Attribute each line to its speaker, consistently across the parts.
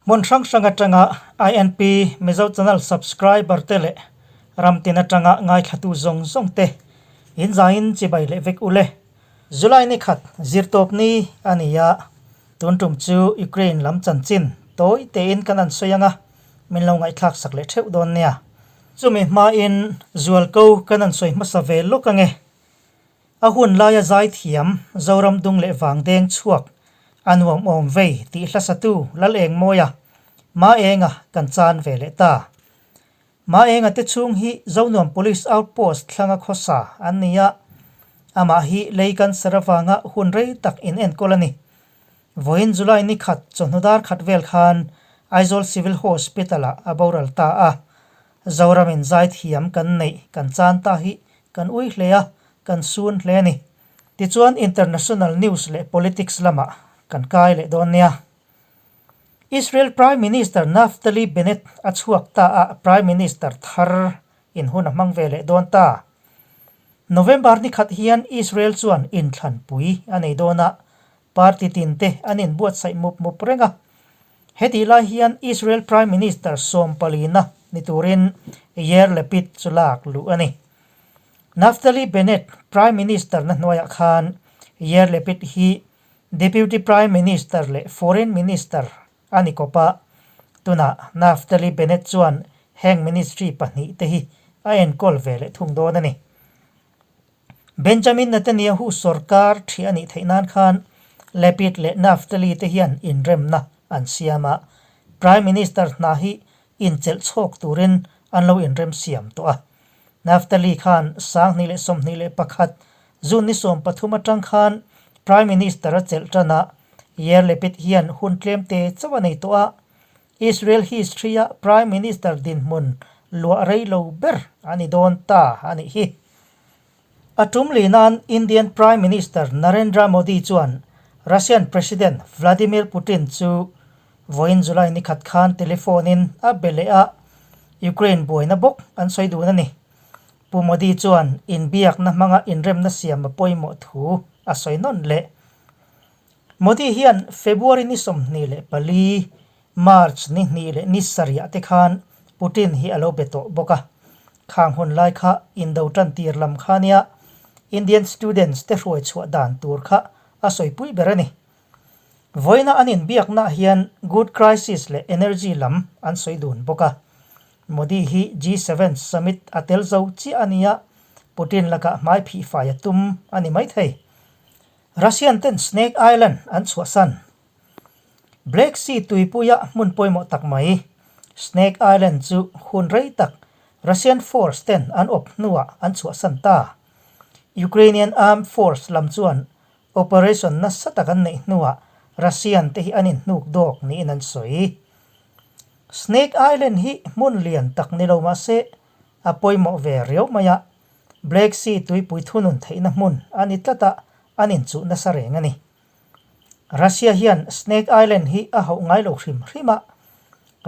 Speaker 1: Hmun hrang hrang atanga INP Mizo Channel subscriber te leh ram tin atanga ngaithlatu zawng zawng te in zaiin chibai leh vek ule. July ni khat zirtawp ni a ni a, tun tum chu Ukraine lam chanchin tawi tein kan an sawi anga min lo ngaihthlak sak leh theuh dawn nia. Chumi hmain zualko kan an sawi hmasa ve lawk ange. A hun laia zaithiam Zoram dung leh vang deng chhuak a nuam awm vei tih hlasatu Lalengmawia, Maenga kan chan ve leh ta. Maenga te chhung hi Zonuam Police Outpost thlanga khawsa an ni a, amah hi lei cancer avanga hun rei tak in enkawl a ni. Vawiin July ni khat chawhnu dar khat vel khan Aizawl Civil Hospital-ah a boral ta a, Zoramin zaithiam kan neih kan chan ta hi kan ui hle a, kan sun hle a ni. Tichuan international news leh politics lamah kan kai leh dawn nia. Israel Prime Minister Naftali Bennett a chhuak ta a, Prime Minister thar in hun a hmang ve leh dawn ta. November ni khat hian Israel chuan inthlanpui a nei dawn a, party tin te an inbuatsaih mup mup reng a. Hetih lai hian Israel Prime Minister sawmpalina ni turin Yair Lapid chu lak luh a ni. Naftali Bennett Prime Minister na hnuaiah khan Yair Lapid hi Deputy Prime Minister leh Foreign Minister a ni kawp a, tunah Naftali Bennett chuan heng ministry pahnihte hi a enkawl ve leh thung dawn a ni. Benjamin Netanyahu sorkar thi a nih theih nan khan Lapid leh Naftali te hian inremna an siam a, Prime Minister hna hi inchelh chhawk turin an lo inrem siam tawh a. Naftali khan 2021 June ni 13 atang khan Prime Minister a chelh tan a, Yair Lapid hian hun tlem te chauh a nei tawh a, Israel history-a Prime Minister dinhmun luah rei lo ber a ni dawn ta a nih hi. A tum li nan Indian Prime Minister Narendra Modi chuan Russian President Vladimir Putin chu vawiin July ni khat khan telephone-in a be leh a, Ukraine buaina bawk an sawi dun a ni. Pu Modi chuan inbiakna hmanga inremna siam a pawimawh thu a sawi nawn leh. Modi hian February ni 24, March ni hnih leh ni sarih ah te khan Putin hi a lo be tawh bawk a. Khang hun lai kha indo tan tir lam kha nia Indian students te hruai chhuah dan tur kha a sawipui ber a ni. Vawiina an inbiaknaah hian good crisis leh energy lam an sawi dun bawk a. Modi hi G7 summit a tel zo chiah a nia, Putin lakah hmai phihfai a tum a ni maithei. Russian ten Snake Island an chhuahsan. Black Sea tuipuia hmun pawimawh tak mai, Snake Island chu hun rei tak Russian force ten an awp hnuah an chhuahsan ta. Ukrainian Armed Force lam chuan operation nasa tak an neih hnuah Russian te hi an inhnuk dawk niin an sawi. Snake Island hi hmun lian tak ni lo mahse a pawimawh ve riau mai a, Black Sea tuipui thunun theihna hmun a ni tlat a, an inchuh nasa reng a ni. Russia hian Snake Island hi a hauh ngai lo hrim hrim a,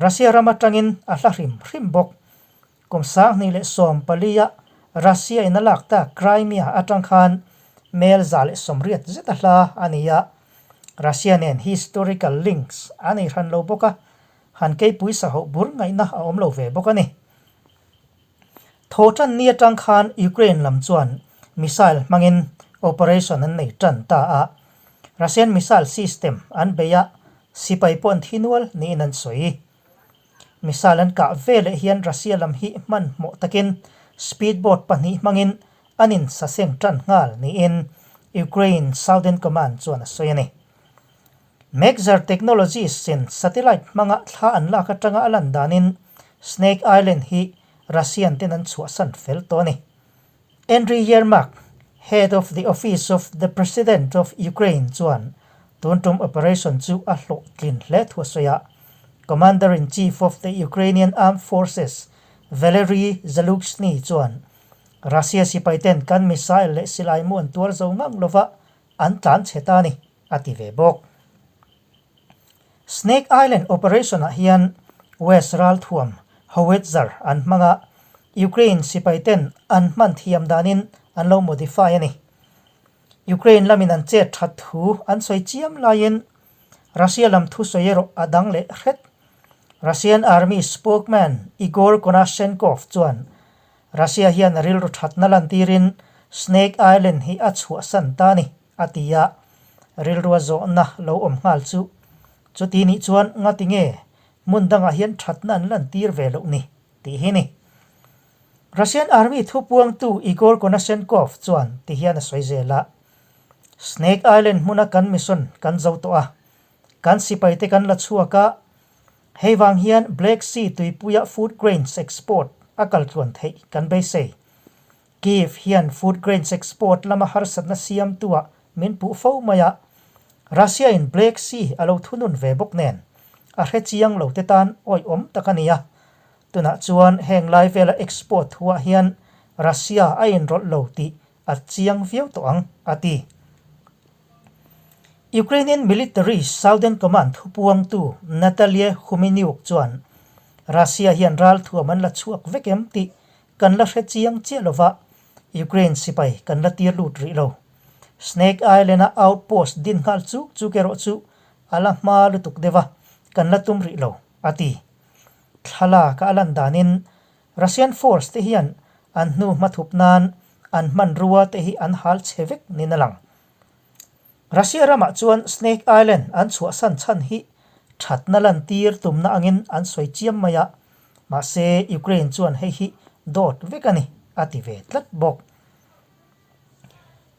Speaker 1: Russia ram atangin a hla hrim hrim bawk. Kum 2014 a Russia in a lak tak Crimea atang khan mel 180 zet a hla a ni a, Russia nen historical links a nei hran lo bawk a, han keipui sahauh bur ngaihna a awm lo ve bawk a ni. Thaw tan ni atang khan Ukraine lam chuan missile hmangin operation an nei tan ta a, Russian missile system an bei a, sipai pawh an thi nual niin an sawi. Missile an kah veleh hian Russia lam hi hmanhmawh takin speedboat pahnih hmangin an insaseng tan nghal niin Ukraine Southern Command chuan a sawi a ni. Maxar Technologies in satellite hmanga thla an lak atanga a lan danin Snake Island hi Russian ten an chhuahsan fel tawh a ni. Andriy Yermak, Head of the Office of the President of Ukraine chuan tun tum operation chu a hlawhtlin hle thu a sawi a. Commander-in-Chief of the Ukrainian Armed Forces Valery Zaluzhny chuan Russia sipai ten kan missile leh silai mu an tuar zo ngang lova an tlan chhe ta a ni, a ti ve bawk. Snake Island operation-ah hian West ralthuam howitzer an hmang a, Ukraine sipaiten an hman thiam danin an lo modify a ni. Ukraine lamin an chet that thu an sawi chiam laiin Russia lam thusawi erawh a dang leh hret. Russian Army spokesman Igor Konashenkov chuan Russia hian a rilru thatna lantirin Snake Island hi a chhuahsan ta a ni, a ti a. Rilrua zawhna lo awm nghal chu chuti nih chuan ngati nge hmun dangah hian thatna an lantir ve loh ni tih hi ni. Russian Army thupuangtu Igor Konashenkov chuan ti hian a sawi zel a, Snake Island hmuna kan mission kan zo tawh a, kan sipaite kan la chhuak a, hei vang hian Black Sea tuipuia food grains export a kal tluan theih kan beisei. Kyiv hian food grains export lama harsatna siamtuah min puh fo mai a, Russia-in Black Sea a lo thunun ve bawk nen, a hre chiang lo te tan awihawm tak a ni a. Tunah chuan heng lai vela export thuah hian Russia a inrawlh lo tih a chiang viau tawh ang, a ti. Ukrainian Military Southern Command thupuangtu Natalia Humeniuk chuan Russia hian ralthuam an la chhuak vek em tih kan la hre chiang chiah lova, Ukraine sipai kan la tir lut rih lo. Snake Island-a outpost din nghal chuk chuk erawh chu a la hma lutuk deuh a, kan la tum rih lo, a ti. Thlalak a lan danin Russian force te hian an hnu hmathup nan an hmanrua te hi an hal chhe vek nin a lang. Russia ramah chuan Snake Island an chhuahsan chhan hi thatna lantir tumna angin an sawi chiam mai a, mahse Ukraine chuan hei hi dawt vek a ni a ti ve tlat bawk.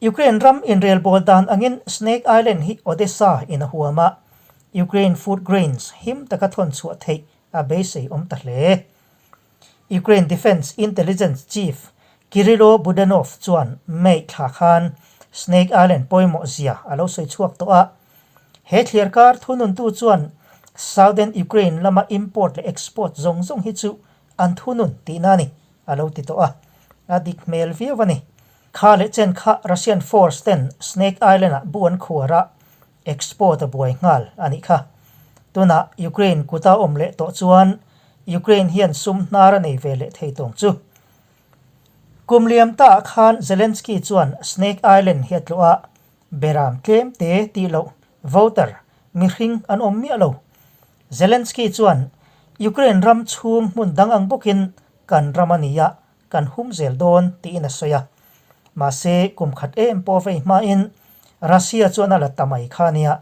Speaker 1: Ukraine ram inrelbawl dan angin Snake Island hi Odessa in a huam a, Ukraine food grains him taka thawn chhuah theih a beisei awm ta hle. Ukraine Defence Intelligence Chief Kyrylo Budanov chuan May thla khan Snake Island pawimawh zia a lo sawi chhuak tawh a. He thliarkar thununtu chuan Southern Ukraine lama import leh export zawng zawng hi chu an thunun tihna a ni a lo ti tawh a, a dik hmel viau a ni. Kha leh chen kha Russian force ten Snake Island ah bu an khuar a, export a buai nghal a nih kha. Tunah Ukraine kuta awm leh tawh chuan Ukraine hian sum hnar a nei ve leh thei tawng chu. Kum liam ta ah khan Zelensky chuan Snake Island hi a tlawh a, beram tlem te tih loh voter mihring an awm miah lo. Zelensky chuan Ukraine ram chhung hmun dang ang bawkin kan ram a ni a, kan hum zel dawn tiin a sawi a. Mahse, kum khat em pawh vei hmain Russia chuan a la ta mai kha nia,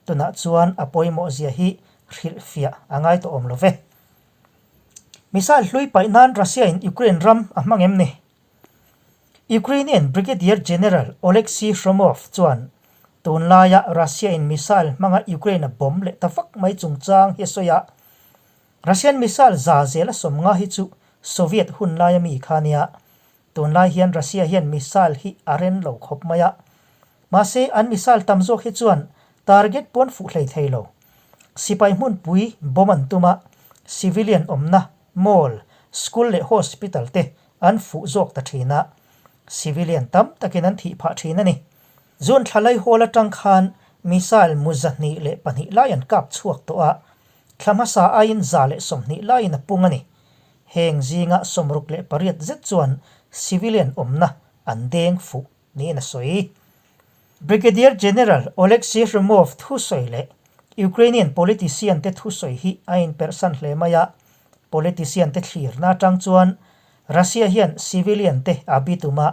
Speaker 1: tunah chuan a pawimawh zia hi hrilhfiah a ngai tawh awm lo ve. Missile hlui paih nan Russia-in Ukraine ram a hmang em ni? Ukrainian Brigadier General Oleksiy Hromov chuan tunlaia Russia-in missile hmanga Ukraine a bomb leh ta vak mai chungchang hi a sawi a. Russian missile za zela sawmnga hi chu Soviet hun laia mi kha nia. Tunlai hian Russia hian missile hi a ren lo khawp mai a. Mahse, an missile tam zawk hi chuan target pawn fuh hlei thei lo. Sipai hmunpui bomb an tum a, civilian awmna, mall, school leh hospital te an fuh zawk ta thin a. Civilian tam takin an thih phah thin a ni. June thla laihawl atang khan missile mu 202 lai an kap chhuak tawh a, Thla hmasa aiin 120 laiin a pung a ni. Heng zinga 68 zet chuan civilian awmna an deng fuh niin a sawi. Brigadier General Oleksiy Hromov thusawi leh Ukrainian politician te thusawi hi a inperhsan hle mai a, politician te thlirna atang chuan Russia hian civilian te a bitum a,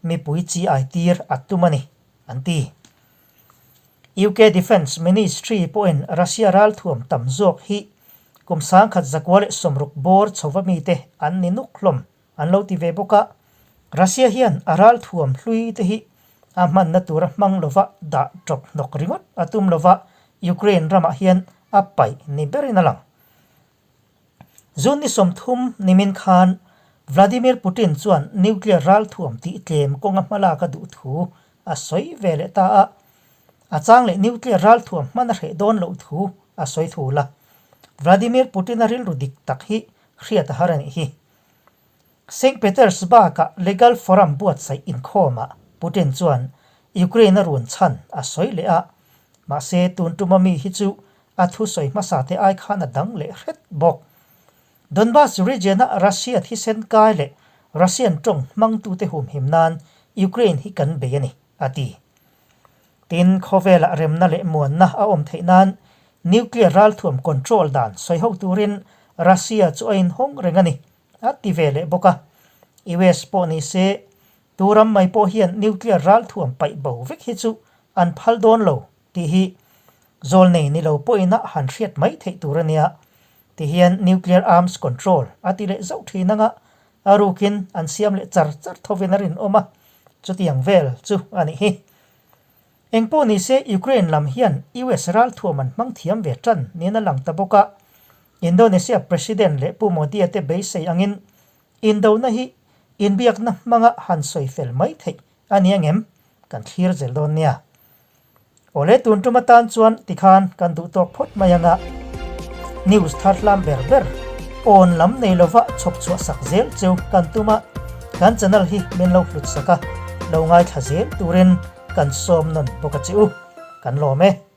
Speaker 1: mipui chi ai tir a tum a ni, an ti. UK Defence Ministry pawhin Russia ralthuam tam zawk hi kum 1960 bawr chhova mite an ni nuk hlawm an lo ti ve bawk a. Russia hian a ralthuam hlui te hi a hmanna tura hmang lova dah tawp hnawk ringawt a tum lova Ukraine ramah hian a paih ni berin a lang. June ni 30 nimin khan Vladimir Putin chuan nuclear ralthuam tih tlem kawnga hmalak a duh thu a sawi ve leh ta a, a chang leh nuclear ralthuam hman a hreh dawn loh thu a sawi thul a. Vladimir Putin-a rilru dik tak hi hriat a har a nih hi. Saint Petersburg-a Legal Forum buatsaih inkhawmah Putin chuan Ukraine-a run chhan a sawi leh a, mahse tun tuma mi hi chu a thusawi hmasa te ai khan a dang leh hret bawk. Donbas region-a Russia thisen kai leh Russian tawng hmangtute humhim nan Ukraine hi kan bei a ni, a ti. Tin, khawvelah remna leh muanna a awm theih nan Nuclear ralthuam control dan sawi ho turin Russia chu a inhawng reng a ni, a ti ve leh bawk a. US pawh ni se, tu ram mai pawh hian nuclear ralthuam paih bo vek hi chu an phal dawn lo tih hi zawlnei ni lo pawhin a han hriat mai theih tur a nia. Ti hian nuclear arms control a ti leh zauh thin anga a rukin an siam leh char char thovin a rinawm a, chutiang vel chu a nih hi. Engpawh ni se Ukraine lam hian US ralthuam an hmang thiam ve tan niin a lang ta bawk a. Indonesia President leh Pu Modi-a te beisei angin indona hi inbiakna hmanga han sawi fel mai theih a ni angem kan thlir zel dawn nia. Awle tun tum atan chuan tikhan kan duh tawk phawt mai anga news thar hlam ber ber awn lam nei lova chhawp chhuah sak zel cheu kan tum a, kan channel hi min lo hlut sak a, lo ngaithla zel turin kan sawm nawn bawk a che u, kan lawm e.